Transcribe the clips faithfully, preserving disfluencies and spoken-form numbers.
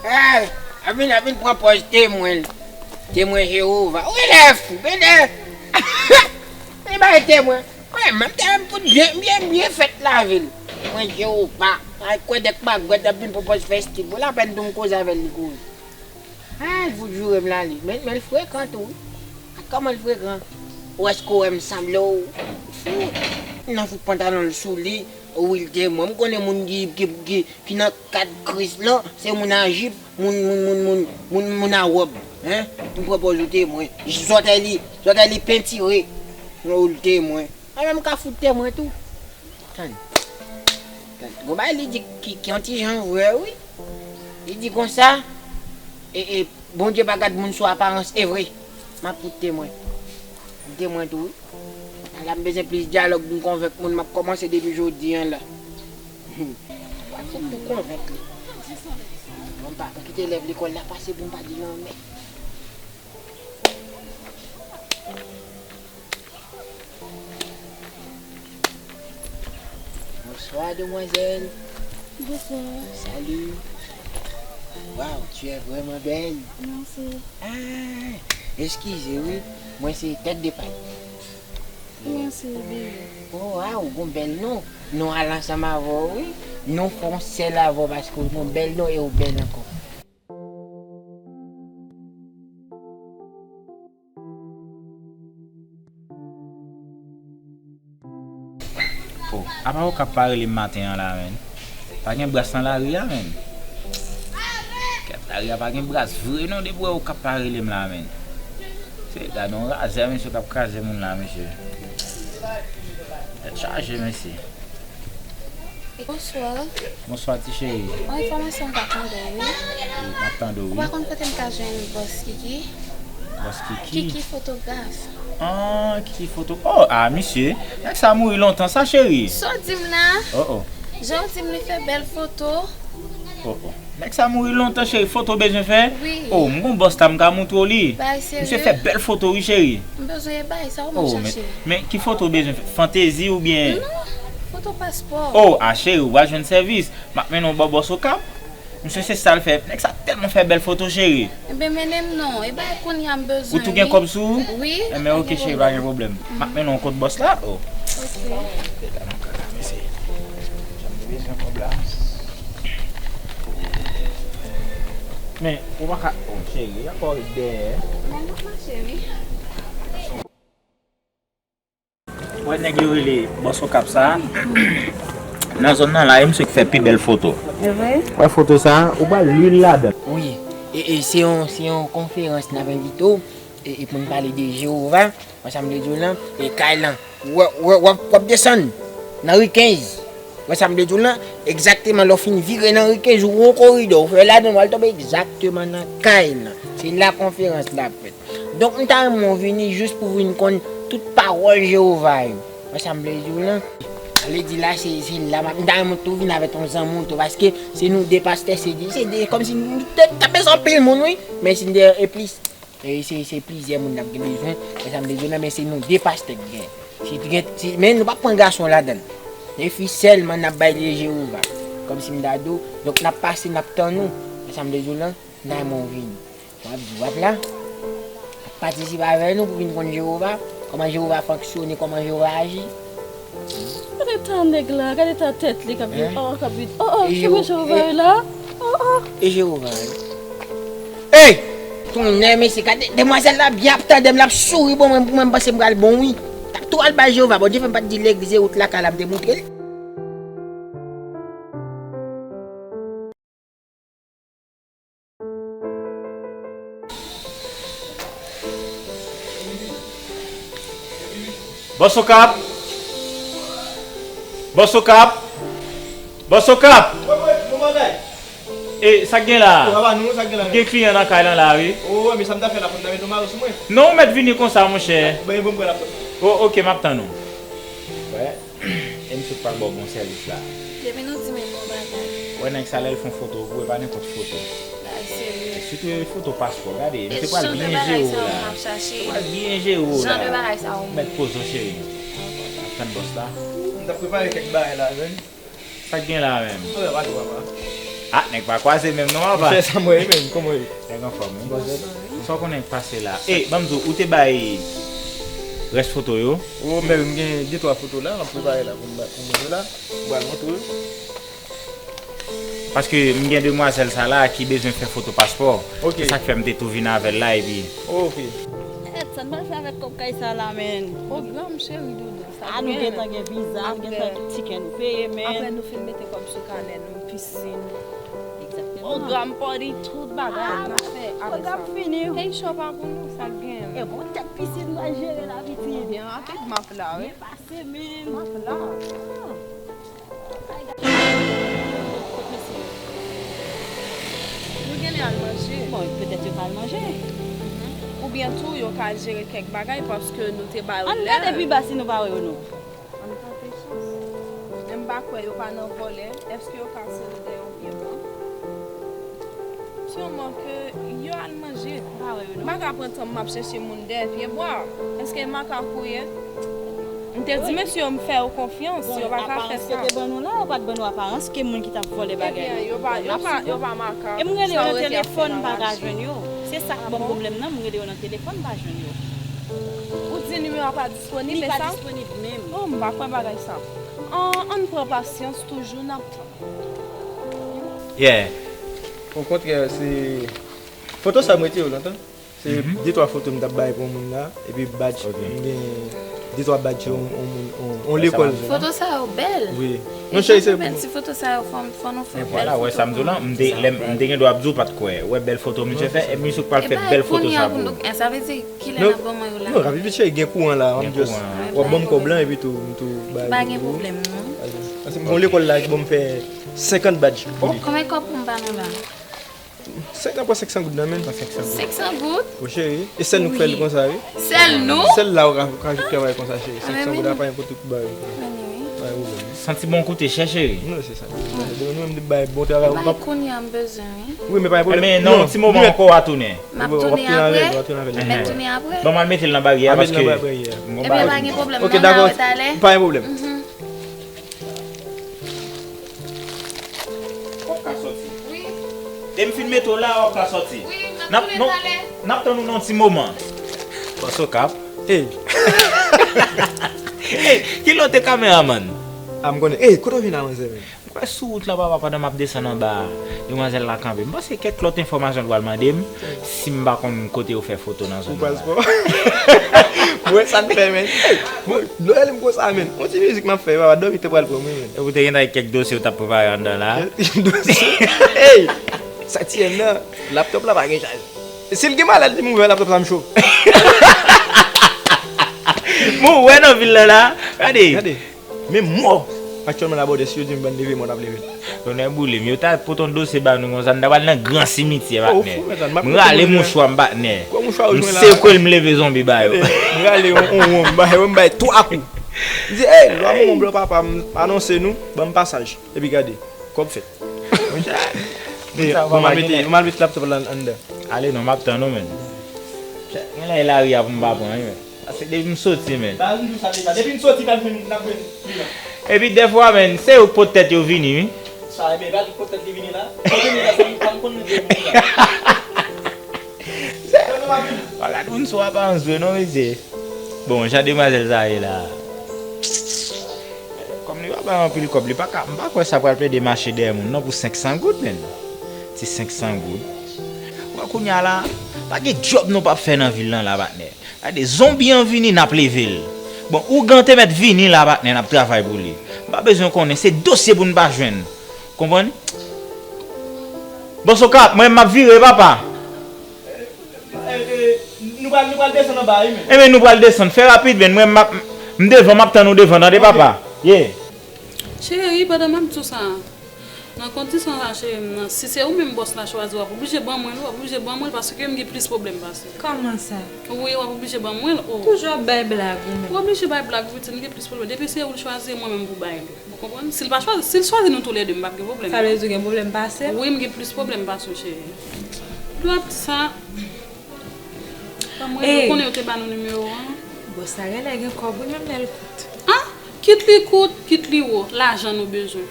Ay, ap vin, ap vin pran pòz temwen. Temwen Jewova. Ou genlè fou, genlè. Li bay temwen. Mwen, mwen te fout byen, byen, byen fèt lavil. Mwen Jewova. Ay, kwè dèk magwèt ap vin pran pòz fèstiv. Pou lapèn tou m koze avè l, li kouri. Ay, fout joure m la, li. Men, men l frekan tou, wi. Ak kòman l frekan. Ou èske w wè m sanble w fou? Nan fout pantalon l sou li, ou wi l temwen. M konnen moun ki, ki, ki, ki nan kad Kris lan, se moun a jip, moun, moun, moun, moun, moun, moun a wòb. Hein? M pran pòz ou temwen. Zòtèy li, zòtèy li pentire. Ou l temwen. Mwen menm m ka fout temwen tou. Tann. Tann. Gon bagay li di ki, ki yon ti jan vre, wi. Li di konsa, e, e, Bondye pa gad moun sou aparans, e vre. M ap fout temwen. M temwen tou, wi. Ala m bezwen plis dyalòg pou m konvenk moun, m ap kòmanse depi jodi a la. Hmm. Pa fout pou konvenk li. Bon, pa, pa kite elèv lekòl la pase pou m pa di l anmè. Bonsoir, demoiselle. Bonsoir. Salut. Waouh, tu es vraiment belle. Merci. Ah, eskize, wi. Mwen se Tèt de Pay. Merci, bebe. Oh, waouh, ou gon bèl non. Non al ansanm avè w, wi. Non fè yon sèl avè w paske ou gon bèl non e ou bèl ankò. Oh, apa Okap pa rele m maten an la, menn? Pa gen bras nan lari a, menn. Kèt, lari a pa gen bras vre non, depi w wè Okap pa rele m la, menn. Se, gade yon razè, mesye, k ap kraze moun la, mesye. Tèt chaje, mesye. Bonswa. Bonswa, ti cheri. Yon enfòmasyon m t ap mande w, wi. Wi, m ap tande w, wi. Ou pa konn kote m ka jwenn bòs Kiki? Bòs Kiki? Kiki fotograf. Ah, Kiki foto. Oh, ah, misye. Nèg sa mouri lontan, sa, cheri. Sa w di m la? Oh, oh. Jan w di m li fè bèl foto. Oh, oh. Nèg sa mouri lontan, cheri. Foto bezwen fè? Wi. Oh, m gon bòs la, m ka montre w li. Bay serye. Misye fè bèl foto, wi, cheri. M bezwen e bay, sa w m ap chache? Oh, men, men ki foto w bezwen fè? Fantezi oubyen? Non, foto paspò. Oh, a cheri, ou pral jwenn sèvis. M ap mennen w bò bòs Okap. Misye se sa l fè. Nèg sa tèlman fè bèl foto, cheri. Enben, mennen m non. E bay kounye a m bezwen, wi. Ou tou gen kòb sou ou? Wi. Enben, oke, cheri, pa gen pwoblèm. M ap mennen w kot bòs la. Oh. Oke. Gade m kaka, mesye. Jan m te bezwen kòb la. Men, ou pa ka, oh, cheri, y ap pale dèyè. Men, m ap mache, wi. Wè nèg yo rele bòs Okap sa a. Nan zòn nan la, e misye ki fè pi bèl foto. E vre? Wè foto sa a, ou ba l lwil ladan l. Wi, e, e se yon, se yon konferans n ap envite w, e, e pou n pale de Jewova, wè sa m vle di w lan, e kay lan. Wè, wè, w ap, w ap desann nan ri kenz. Wè sa m vle di w lan, egzakteman lè w fin vire nan ri kenz, ou wè yon koridò, ou fè ladan l, w al tonbe egzakteman nan kay lan. Se la konferans la ap fèt. Donk, m ta renmen w vini jis pou w vin konn tout pawòl Jewova yo. Wè sa m vle di w lan? Sa vle di la, se, se la, m ta renmen w tou vin avèk yon zanmi w tou, paske se nou de pastè, se de, se de, kòmsi nou te, ta bezwen anpil moun, wi, men si n de, e plis, e se, se plizyè moun n ap gen bezwen, wè sa m vle di w lan, men se nou de pastè k gen. Si t gen, si, men nou p ap pran gason ladan l. Se fi sèlman n ap bay de Jewova. Kòmsi m ta di w, donk n ap pase, n ap tann ou, wè sa m vle di w lan? Nan men w vini. W ap di w ap la. W ap patisipe avè nou pou vin konn Jewova, kòman Jewova fonksyone, kòman Jewova aji. Gade ta nèg la, gade ta tèt li k ap vin, oh, k ap vin. Oh, oh, e Jewova ye la. Oh, oh. E Jewova ye. Ey! Tonnè, mesye, gade demwazèl la byen ap tande m, l ap souri bon, mwen, mwen panse m pral bon, wi. T ap tou al bay Jewova, Bondye fè m pa t di legliz e wout lakay la, m te montre l. Bòs Okap! Bòs Okap! Bòs Okap! Wi, wi, bon bagay. E, sa k gen la? O, papa, nou, sa k gen la? M gen kliyan nan kay lan la, wi. O, men sa m ta fè la, pou m ta met yon mare sou mwen. Non, ou mèt vini konsa, monchè. Bon, bon, bon, la. O, oke, m ap tann ou. Wè. E m sot pral ba w bon sèvis la. Depi nou di m yon bon bagay. Wè nèg sa lè l fè yon foto pou ou, e pa nenpòt foto. Bagay serye. E sitou e foto paspò, gade, misye pral byen jere w la. Misye pral byen jere w la. Jan de bagay sa ou mèt poze w, cheri. Ap tann bòs la. M t ap prepare kèk bagay la, menn. Sa k gen la menm? Anben, pa twò, papa. Ah, nèg pa kwaze menm non, papa. Monchè, sa m wè wi menm, kòman w ye? Nèg anfòm wi. Sa w konnen k pase la? E, ban m di w, ou te bay rès foto yo? O, men wi, m gen de twa foto la, m ap prepare la pou m ba, pou moun yo la. M pral montre w. Paske m gen demwazèl sa la ki bezwen fè foto paspò. Ok. Se sa k fè m te tou vin avè l la, epi Ok. Edson, pral fè avèk kòb kay sa la, men. Pwogram, cheri doudou. Sa nou gentan gen viza, nou gentan gen tikè nou peye, men. Apre nou fin mete kòb sou kanè nou, pisin. Egzakteman. Pwogram, party, tout bagay n ap fè avè sa. Pwogram fini. Hey, show pa pou nou, sa k genyen? E bon, tèt pisin mwen jere la, pitit. Byen rapid, m ap la, wi. Byen pase, men. M ap la. Kot mesye yo? Nou genlè al manje. Bon, petèt yo ka al manje. Oubyen tou, yo ka jere kèk bagay paske nou te ba yo lè. Ann gade pi ba si nou pa wè yo non. Ann tante chans. Men m pa kwè yo pa nan vòlè. Èske yo ka sere dèyè yon pye bwa? Sûrement que yo al manje. M pa wè yo non. M pa ka pran tan m ap chèche moun dèyè pye bwa. Èske makak ou ye? M te di mesye yo m fè yo konfyans, yo pa ka fè sa. Bon, aparans yo te ban nou la, yo pa t ban nou aparans ke moun ki t ap vòlè bagay yo. Ebyen, yo pa, yo pa, yo pa makak. E m rele yo nan telefòn, m pa ka jwenn yo. Se sa k ban m pwoblèm nan, m rele yo nan telefòn, m pa jwenn yo. Ou di nimewo a pa disponib, e sa? Li pa disponib menm. Oh, m pa kwè bagay sa. An, ann pran pasyans toujou, n ap tann. Yeah. Okontrè, se foto sa m rete yo lontan. Se de twa foto m t ap bay pou yon moun la, epi badj, m gen de twa badj yon, yon moun, yon, yon lekòl. Foto sa yo bèl. Wi. Non, cheri, se men ti foto sa yo fò, fò nou fè bèl foto. Vwala, wè sa m di w lan, m te, lè m, m te gen dwa ap di w pa t kwè. Wè bèl foto misye fè, e misye k pral fè bèl foto sa pou ou. Sa vle di kilè n ap ban mwen yo la? Non, rapid vit, cheri, gen kouran la, m just, w ap ban m kòb lan, epi tou, m tou bay. Pa gen pwoblèm, non. Paske m gon lekòl la ki ban m fè senkant badj pou li. Konbyen kòb pou m ba nou la? Senkant pou senk san goud nan men. Senk san goud? Wi, cheri. E sèl nou k fè l konsa, wi. Sèl nou? Sèl la ou ka, ka travay konsa, cheri. Senk san goud, a pa nenpòt ki ba yo. Pa gen pwoblèm. Santi bon koute chè, cheri. Non, se sa. Bon, nou menm de bay bon travay. Bay kounye a m bezwen, wi. Wi, men pa gen pwoblèm. Men nan yon ti moman ankò w a tounen. M ap tounen apre. Mèt tounen apre. Bon, m al mete l nan baryè a paske m gon bagay. Ebyen, pa gen pwoblèm. Ok, dakò. Pa gen pwoblèm. Ou ap ka sòti. Wi. Depi m fin mete w la, w ap ka sòti. Wi, m ap tounen talè. N ap tann ou nan yon ti moman. Pase w kap. Ey. Ey, ki lè w te kameramann? A, m konnen. Ey, kote w vin a manzè menm? M kwè sou wout la, papa, pandan m ap desann anba a, demwazèl la kanpe. M panse kèk lòt enfòmasyon l pral mande m si m pa konn kote yo fè foto nan zòn nan la. Pou paspò. Mwen sa n fè, men. Ey, bon, lè w rele m konsa, men. Yon ti mizik m ap fè, papa, dòmi te pral pran mwen, men. Epi w te gentan gen kèk dosye w t ap prepare anndan la. Dosye? Ey! Sa ti yè nan laptòp la pa gen chaj. Si l gen malad, li m ouvè laptòp la, m cho. Mwen wè nan vil la la. Gade. Gade. Men mò. Aktyèlman la, bòdè, si yo di m ban leve, mò n ap leve. Tonnè boule m, yo ta pote yon dosye ba nou konsa, n ta pral nan gran simityè, patnè. M rale mouchwa m, patnè. M sekwe l, m leve zonbi ba yo. M rale yon, yon wonm ba yo, m bay twa kou. M di, ey, lwa manman blan papa m anonse nou, ban m pasaj. Epi gade, kòb fèt. Bon, m al mete, m al mete laptòp la anndan. Ale non, m ap tann ou, men. Gen lè e lari a pou m pa pran, wi, men. Paske depi m soti, men. Ba nou sa deja. Depi m soti, pa vin, n ap vin, vin la. Epi dèfwa, men, se yo k pot tèt yo vini, wi. Sa, ebyen, pa di pot tèt li vini la. Sa vini la, sa m pa m konn mete moun la. Pa gad moun sou aparans vre non, mesye. Bon, jan demwazèl sa ye la. Kòm li pa bay anpil kòb, li pa ka, m pa kwè sa pral plede mache dèyè moun non pou senk san goud, menn. Ti senk san goud. Wè kounye a la, pa gen djòb nou p ap fè nan vil lan la, patnè. Gade, zonbi an vini, n ap leve l. Bon, ougan te mèt vini la, patnè, n ap travay pou li. M pa bezwen konnen, se dosye pou n pa jwenn. Konprann? Bon, Sokap, mwen, m ap vire, papa. Nou pral, nou pral desann anba, wi, men. Enben, nou pral desann. Fè rapid, men. Mwen, m ap, m devan, m ap tann ou devan, tande, papa. Ye. Cheri, pandan m ap di w sa, nan kondisyon sa, cheri m nan, si se ou menm bòs la chwazi, w ap oblije ban mwen l, w ap oblije ban mwen l, paske m gen plis pwoblèm pase w. Kòman sa? Wi, w ap oblije ban mwen l, o. Toujou ap bay blag, ou menm. W oblije bay blag, wi, pitit, m gen plis pwoblèm. Depi se ou l chwazi, e mwen menm pou bay li. Ou konprann? Si l pa chwazi, si l chwazi nou toulède, m p ap gen pwoblèm. Sa vle di w gen pwoblèm pase m? Wi, m gen plis pwoblèm pase w, cheri. Lè w ap di sa, ban mwen, ou konnen yo te ba nou nimewo a. Bòs la genlè gen kòb, wi, menm lè l kout. An? Kit li kout, kit li wo, lajan nou bezwen.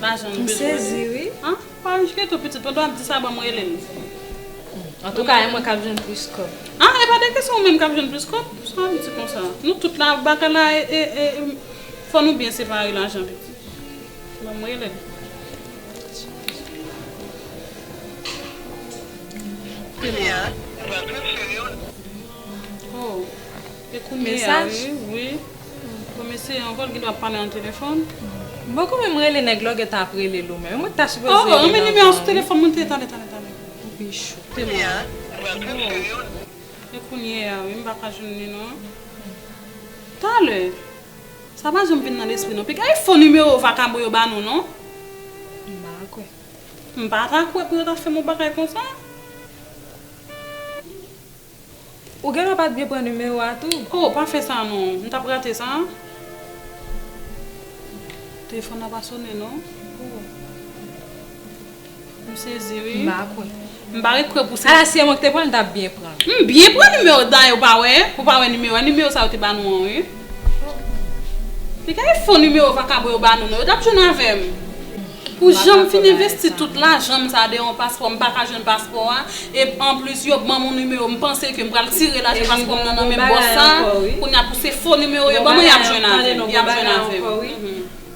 Lajan nou bezwen. M sezi, wi. An? Pa rich geto pitit, pandan w ap di sa, ban m rele l. Antouka, e mwen k ap jwenn plis kòb. Ah, e pa de kesyon ou menm k ap jwenn plis kòb. Sa w ap di konsa? Nou tout la, bagay la, e, e, e, fò nou byen separe lajan pitit. Ban m rele l. Oh. E kounye a, wi, wi. Bon, mesye, ankò l gen dwa pale nan telefòn. Bon, kòman m rele nèg la, ou gentan ap rele l ou menm? Mwen ta sipoze rele l ankò, wi. Nimewo sou telefòn mwen te, talè, talè, talè. Ou pi cho. Te mwen. E kounye a, wi, m pa ka jwenn li non. Talè. Sa pa janm vin nan lespri non. Piga e fo nimewo vakabon yo ba nou non. M pa kwè. M pa ta kwè pou yo ta fè m yon bagay konsa. Ou gen dwa pa t byen pran nimewo a tou. Oh, pa fè sa non. M t ap rate sa. Telefòn nan pa sonnen non. M sezi wi. M pa kwè. M pa ret kwè pou se. Ala si se mwen ki te pran l, m t ap byen pran l. M byen pran nimewo dayè ou pa wè. Ou pa wè nimewo a. Nimewo sa yo te ba nou an wi. Piga e fo nimewo vakabon yo ba nou non. Yo t ap jwenn avè m. Pou jan m fin envesti tout lajan m sa deyò yon paspò, m pa ka jwenn paspò a. E anplis, yo ban m yon nimewo, m panse ke m pral tire lajan paspò m nan nan men bòs sa. Kounye a pou se fo nimewo yo ban mwen, y ap jwenn avè m. Y ap jwenn avè m.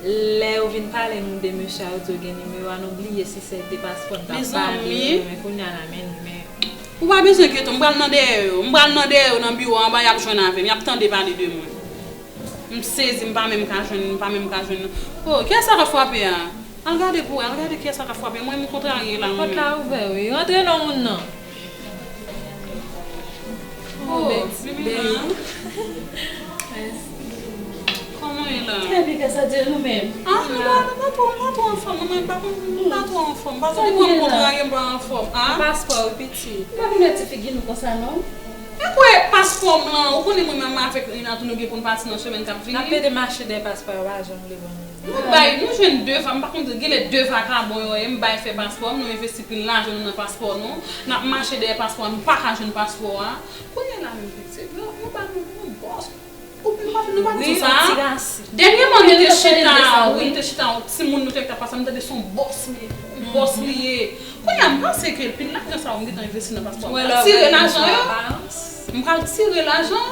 Lè yo vin pale nou de mesye a, yo di yo gen nimewo a, nou bliye si se de paspò n t ap pale, men kounye a la, men nimewo. Ou pa bezwen enkyete w, m pral nan dèyè yo. M pral nan dèyè yo nan biwo a, anba y ap jwenn avè m, y ap tande pale de mwen. M sezi, m pa menm ka jwenn, m pa menm ka jwenn. Oh, kiyès sa k ap frape a? Al gade pou wè, al gade kiyès sa k ap frape. Mwen, m kontrarye la, mwen menm. Pòt la ouvè, wi. Rantre non, moun nan. Oh, Betty, Betty. Kòman w ye la? Trè byen, grâce à Dieu, nou menm? Ah, m pa, m pa twò, m pa twò anfòm, non, mwen, m pa, m pa twò anfòm. Paske depi w kontrarye m pa anfòm, ah. Paspò w pitit. M pa vin mèt ti figi nou konsa, non. E kwè paspò m lan, ou konnen mwen menm avèk Renato nou gen pou n pati nan semèn k ap vini. N ap plede mache dèyè paspò yo, pa janm vle ban nou. Nou bay, nou jwenn de va, m pa konn di, genlè de vakabon yo ye, m bay fè paspò m, nou envesti pil lajan nou nan paspò nou, n ap mache dèyè paspò a, nou pa ka jwenn paspò a. Kounye a la menm pitit, nou, nou ba nou yon bòs. Ou, nou pa, nou pa di sa. Dènyèman, nou te chita, wi, nou te chita, yon timoun nou te, ta pase, nou tande se yon bòs, men, yon bòs li ye. Kounye a, m panse ke pil lajan sa yo m gentan envesti nan paspò a, m pral tire lajan yo. M pral tire lajan.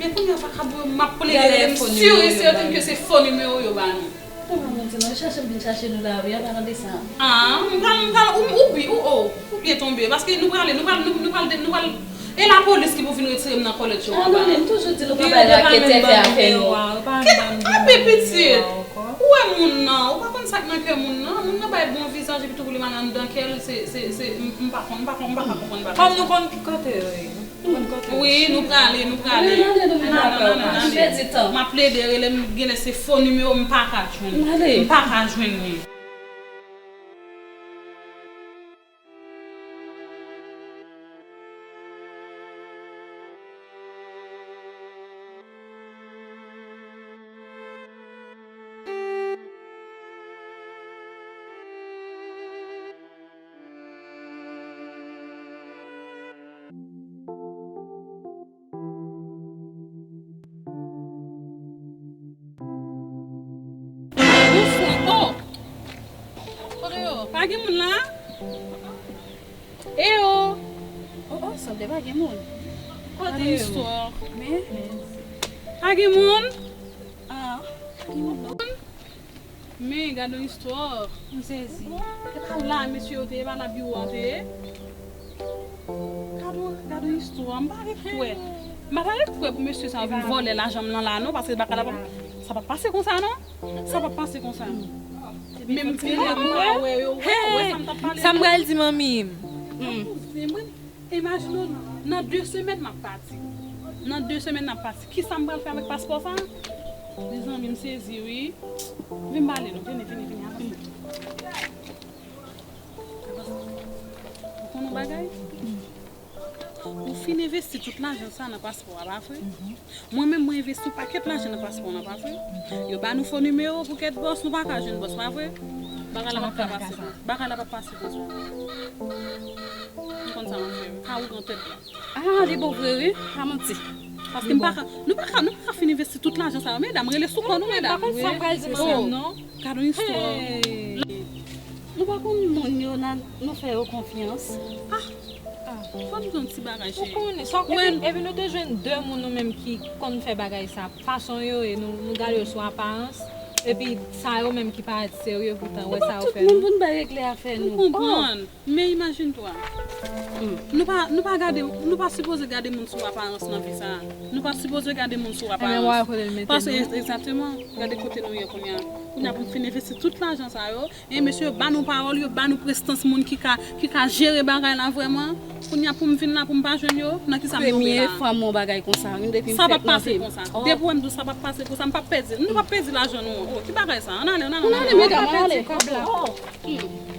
Men kounye a, vakabon yo, m ap plede rele, m si e sèten ke se fo nimewo yo ba nou. Kòman nou di non, yo chache m vin chache nou la, wi, an palan de sa. Ah, m pral, m pral, ou, ou, ou, ou, ou byen tonbe, paske nou prale, nou pral, nou, nou pral, nou pral, e lapolis ki pou vin retire m nan kòlèt yo anba. Ah, non, men m toujou di nou pa bay raketè fè afè nou. Kanpe pitit, ou wè moun nan, ou pa konn sa k nan kè moun nan, moun nan bay bon vizaj epi tou pou li mal anndan kè l, se, se, se, m, m pa konn, m pa konn, m pa ka konprann bagay sa. Kòm nou konn ki kote yo ye. Wi, nou prale, nou prale. Ann ale, nou vin lakay ou, pa pèdi tan. M ap plede rele m, genlè se fo nimewo, m pa ka jwenn. M pa ka jwenn li. Ou fou, oh! Kote yo? Pa gen moun la? E yo! Oh, oh, sanble pa gen moun. Kote yo? Men, men. Pa gen moun? Ah, pa gen moun non. Men, gade yon istwa. M sezi. E pa la mesye yo te ye, e pa la biwo an te ye. Gade yon, gade yon istwa. M pa ret kwè. M pa ta ret kwè pou mesye sa yo vin vòlè lajan m nan la non, paske bagay la pa, sa pa pase konsa non. Sa pa pase konsa. Men m vin la, m pa wè yo. Wè, wè sa m t ap pale. Sa m pral di manmi m. Mwen, Imajine w, nan de semèn m ap pati. Nan de semèn n ap pati. Kisa m pral fè avèk paspò sa? Mezanmi, m sezi wi. Vin m pale nou. Vini, vini, vini, avanse. Avanse. Ou konn yon bagay? Ou fin envesti tout lajan sa nan paspò a, pa vre? Mwen menm, mwen envesti yon pakèt lajan nan paspò nan, pa vre? Yo ba nou fo nimewo pou kèt bòs, nou pa ka jwenn bòs, pa vre? Bagay la p ap ka pase konsa. Bagay la p ap pase konsa. M konn sa m ap fè wi. Ka ou nan tèt la. Ah, li bon vre wi. Pa manti. Paske m pa ka, nou pa ka, nou pa ka fin envesti tout lajan sa yo. Medam, rele sou kò nou, medam. Pa konn sa m pral di manmi m non. Gad yon istwa. Ou konn moun yo nan nou fè yo konfyans. Fò m di yon ti bagay, Ou cheri. konnen, sa w Well- epi, epi nou te jwenn de moun nou menm ki konn fè bagay sa, fason yo ye, nou, nou gade yo sou aparans, epi sa yo menm ki parèt serye poutan, wè sa yo Tout fè moun nou. pou n bay regle afè Ou nou. konprann, men imajine twa. Nou pa, nou pa gade, nou pa sipoze gade moun sou aparans nan vi sa. Nou pa sipoze gade moun sou Ebyen, wè aparans. kote l mete Paske nou. Egzakteman, gade kote nou ye kounye a. Kounye a pou m fin envesti tout lajan sa yo, e mesye ba nou pawòl, yo ba nou prestans moun ki ka, ki ka jere bagay la vrèman. Kounye a pou m vin la pou m pa jwenn yo, nan ki sa m tonbe Premye la. fwa m wè yon bagay konsa, wi, depi m Sa p fèt ap pase nan vi. Konsa. Oh. Depi w wè m di w sa p ap pase konsa, m p ap pèdi. Nou p ap pèdi lajan nou. Oh, ki bagay sa? Ann ale, ann ale, Ann ann ale, ale. medam, ann ale. Kòb la. Oh.